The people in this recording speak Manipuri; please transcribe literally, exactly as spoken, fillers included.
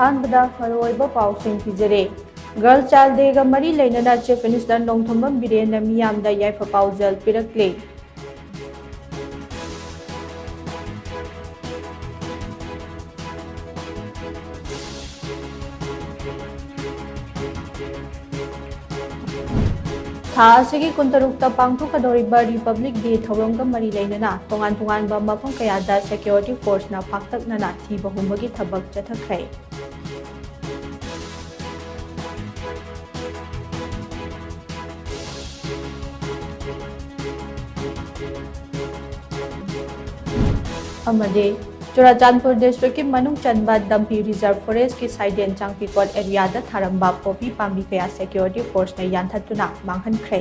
ꯑꯍꯥꯟꯕꯗ ꯃꯔꯨꯑꯣꯏꯕ ꯄꯥꯎꯁꯤꯡ ꯊꯤꯖꯔꯦ꯫ Girl Child Dayꯒ ꯃꯔꯤ ꯂꯩꯅꯅ Chief Minister ꯅꯣꯡꯊꯣꯝꯕꯝ ꯕꯤꯔꯦꯟꯅ ꯃꯤꯌꯥꯝꯗ ꯌꯥꯏꯐ ꯄꯥꯎꯖꯦꯜ ꯄꯤꯔꯛꯂꯦ꯫ ꯊꯥ ꯑꯁꯤꯒꯤ ꯀꯨꯟꯇꯔꯨꯛꯇ ꯄꯥꯡꯊꯣꯛꯀꯗꯧꯔꯤꯕ Republic Day ꯊꯧꯔꯝꯒ ꯃꯔꯤ ꯂꯩꯅꯅ ꯇꯣꯉꯥꯟ ꯇꯣꯉꯥꯟꯕ ꯃꯐꯝ ꯀꯌꯥꯗ security forceꯅ ꯄꯥꯛꯇꯛꯅꯅ ꯊꯤꯕ ꯍꯨꯝꯕꯒꯤ ꯊꯕꯛ ꯆꯠꯊꯈ꯭ꯔꯦ꯫ ꯑꯃꯗꯤ ꯆꯨꯔꯥꯆꯥꯟꯄꯨꯔ districtꯀꯤ ꯃꯅꯨꯡ ꯆꯟꯕ ꯗꯝꯄꯤ Reserve Forestꯀꯤ ꯁꯥꯏꯗꯦꯟ ꯆꯥꯡꯄꯤꯀꯣꯠ areaꯗ ꯊꯥꯔꯝꯕ ꯄꯣꯄꯤ ꯄꯥꯝꯕꯤ ꯀꯌꯥ security forceꯅ ꯌꯥꯟꯊꯠꯇꯨꯅ ꯃꯥꯡꯍꯟꯈ꯭ꯔꯦ꯫